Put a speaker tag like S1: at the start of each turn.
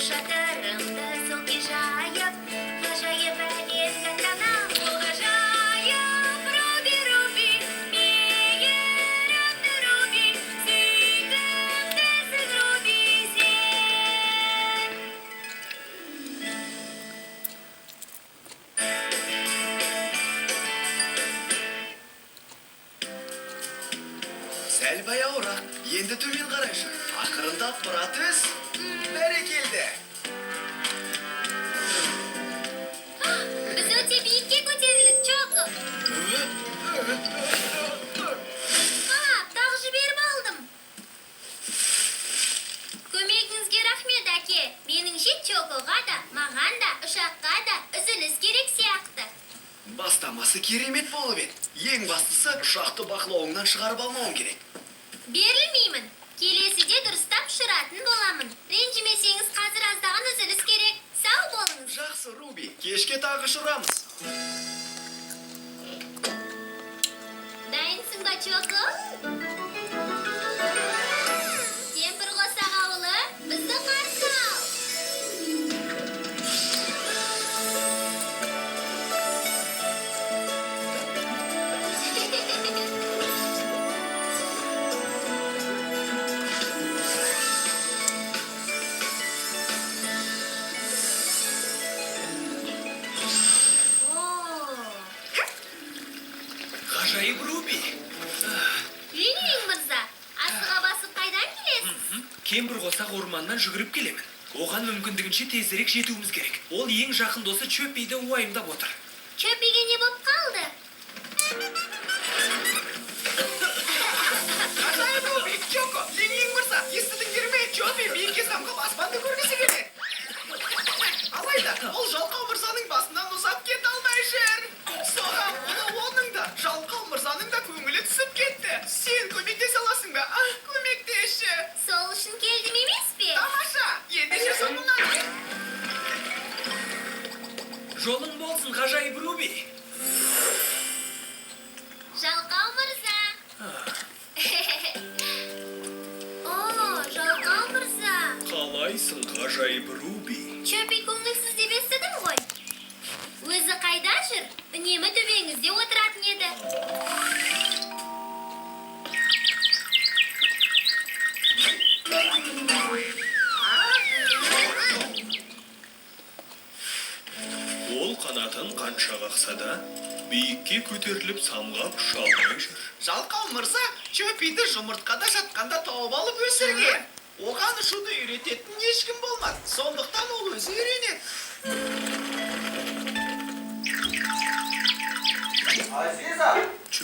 S1: Шатырымды сол жайып, ғажайып әлемге аттанам. О, ғажайып Руби, Руби, мейірімді Руби, сүйкімдісің, Руби, сен.
S2: Сәл баяуырақ, енді төмен қарай ұшыр. Ақырындап тұра түс. Бәрекелді.
S1: Біз өте биікке көтерілдік, Чоко. А, тағы жіберіп алдым. Көмегіңізге рахмет, әке. Меніңше, Чокоға да, маған да, ұшаққа да үзіліс керек сияқты.
S2: Бастамасы керемет болып еді. Ең бастысы, ұшақты бақылауыңнан шығарып алмауың керек.
S1: Берілмеймін. Келесіде дұрыстап ұшыратын боламын. Ренжімесеңіз, қазір аздаған үзіліс керек. Сау болыңыз.
S2: Жақсы, Руби, кешке тағы ұшырамыз.
S1: Дайынсың ба, Чоко? Кемпірқосақ ауылы, бізді қарсы ал. О,
S3: Ғажайып Руби.
S1: Линг мырза, асыға басып қайдан келесіз?
S3: Кемпірқосақ орманнан жүгіріп келемін. Оған мүмкіндігінше тезірек жетуіміз керек. Ол ең жақын досы Чөпиді уайымдап отыр.
S1: Чөпиге не болып қалды?
S4: Ғажайып Руби, Чоко, Линг мырза, естідіңдер ме? Чопи биікке самғап аспанды көргісі келеді. Алайда, ол Жалқау мырзаның басынан ұзап кете алмай жүр. Соған мұны оның да, Жалқау мырзаның да көңілі түсіп кетті. Сен көмектесе аласың ба? А, көмектесші.
S1: Сол үшін келдім емес пе?
S4: Тамаша, ендеше соңымнан ер.
S3: Жолың болсын, ғажайып Руби.
S1: Жалқау мырза. О, Жалқау мырза.
S3: Қалайсың, ғажайып Руби?
S1: Чөпи көңілсіз деп естідім ғой. Өзі қайда жүр? Үнемі төбеңізде отыратын еді.
S3: Ол қанатын қанша қақса да, биікке көтеріліп самғап ұша алмай жүр.
S4: Жалқау мырза Чопиді жұмыртқада жатқанда тауып алып өсірген. Оған ұшуды үйрететін ешкім болмады. Сондықтан ол өзі үйренеді.
S5: Азиза,